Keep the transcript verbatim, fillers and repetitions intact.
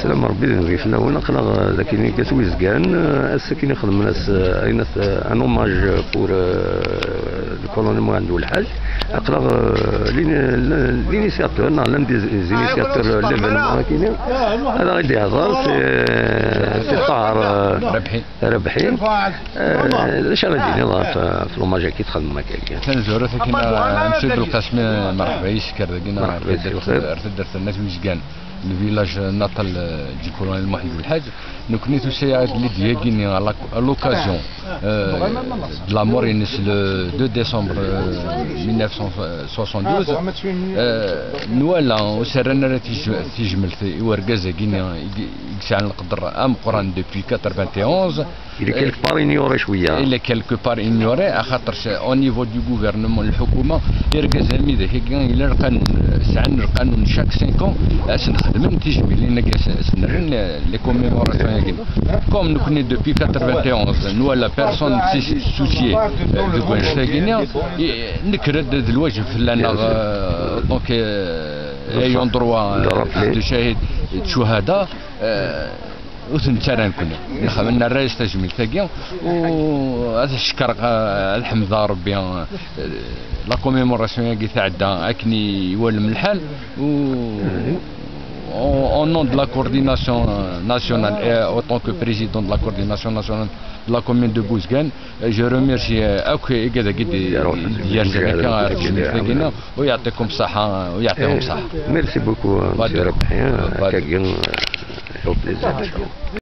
Slam Rebbi d nnbi fell-awen. Aql-aɣ, eh, d akken i gat wizgan, eh, ass akken i xedmen ass, eh, ayen at, eh, un hommage pour, eh, le colonel Mohamed Oulhadj. Aql-aɣ, eh, l'ini-, l'initiateur, neɣ l'un des initiateurs de l'événement akini. Ad aɣ-d-ihḍer, c'est, c'est Tahar, eh, Rebḥi. Rebḥi. Eh, d acu ara d-tiniḍ ɣef, ɣef l'hommage-agi txedmem akka? Tanezzurut akkin, eh, Monsieur Belqasmi, merḥba yes-k ar dagi, neɣ ar taddart, ar taddart n At Wizgan, le village natal, eh, du colonel Mohamed Oulhadj. Nekkni tusa-yaɣ-d l'idée-agi-nni à la, à l'occasion, eh, de la mort-ines le deux décembre, eh, mille neuf cent soixante-douze. Eh, nwala ur s-rran ara tij-, tijmelt i urgaz-agi-nni i, i yesɛan leqder ameqqran depuis quatre-vingt-onze. Il est quelque part ignoré cwiya. Il est quelque part ignoré, axaṭer au niveau du gouvernement, lḥukuma, irgazen am widak-agi, yella lqanun, sɛan lqanun chaque cinq ans, ad sen-xedmen tijmilin-agi, ad sen-rren les commémorations-agi. Comme nekkni depuis quatre-vingt-onze, nwala personne s'est soucié, euh, deg wanect-agi-nni, i-, nekker-d d lwajeb fell-aneɣ, euh, donc, euh, ayant droit, euh, de cahid, de shuhada, euh, ur ten-nettarra nekkni. Nexdem, nerra-yas tajmilt-agi, u ad cekkreɣ, ad ḥemdeɣ Rebbi, eh, la commémoration-agi tɛedda akken i iwalem lḥal, u au, au nom de la coordination nationale et autant que président de la coordination nationale de la commune de Bouzgane, je remercie, eh, akk igad-agi d-, d-yerzan akka ɣer tejmilt-agi, u yeɛṭikum ṣṣeḥḥa, u yeɛṭikum ṣṣeḥḥa. Merci beaucoup, monsieur Rebḥi, akkagi, eh, au plaisir.